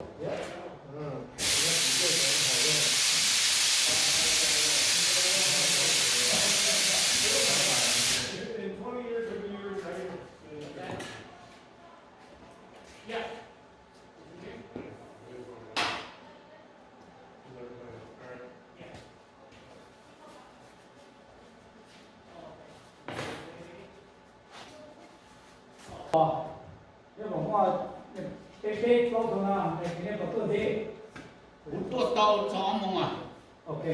Yeah. Uh, yeah, you guys are high, yeah. In twenty years, maybe you retire. Yeah. Nyob kom muaj peb peb plaub tug no, es nej puas tuaj ntxiv? Kuv tuaj tau txog ob moos as. Ok,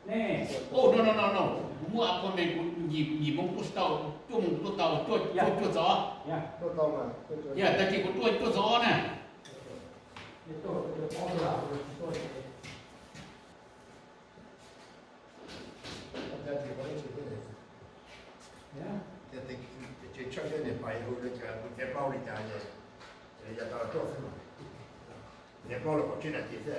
nej. Oh, no, no, no, no. Kuv muaj appointment, kuv yim, yim moos tuaj tsis tau, cuaj moos kuv tuaj tau, cuaj, cuaj, cuaj txog. Yeah, tag kis kuv tuaj, tuaj txog ob na. Ces tshawj thiab niam pais hu li cas, kuv nyiam paub li cas ces, ces yog tau tuaj xwb mas. Nyiam paub los kaum tsib nas this xwb.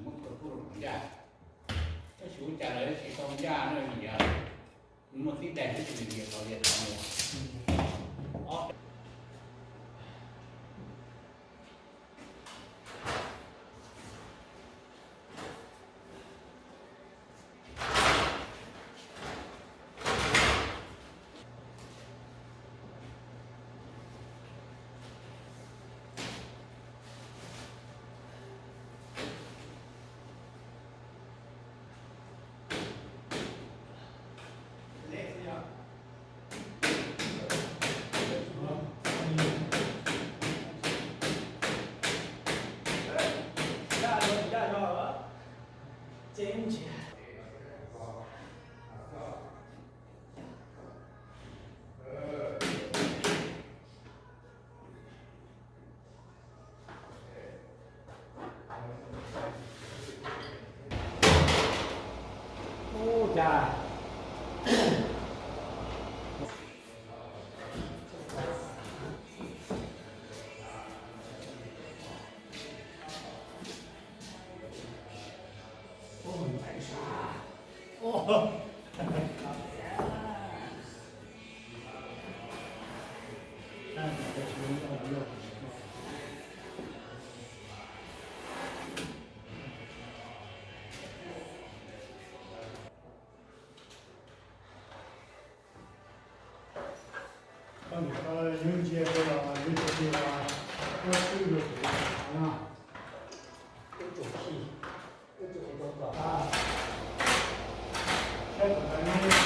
Muab tua tuaj los ncaj, tab sis ua cas lawv tsis tau ncaj na, vim yog muaj tib daim xwb ces nws tias tau liam tau mus. Ob Koj niam koj yuav ntsia koj los yuav ntsia koj los koj twb yuav tus no. Ib tug khi, ib tug tau kom a. Saib kom tau neb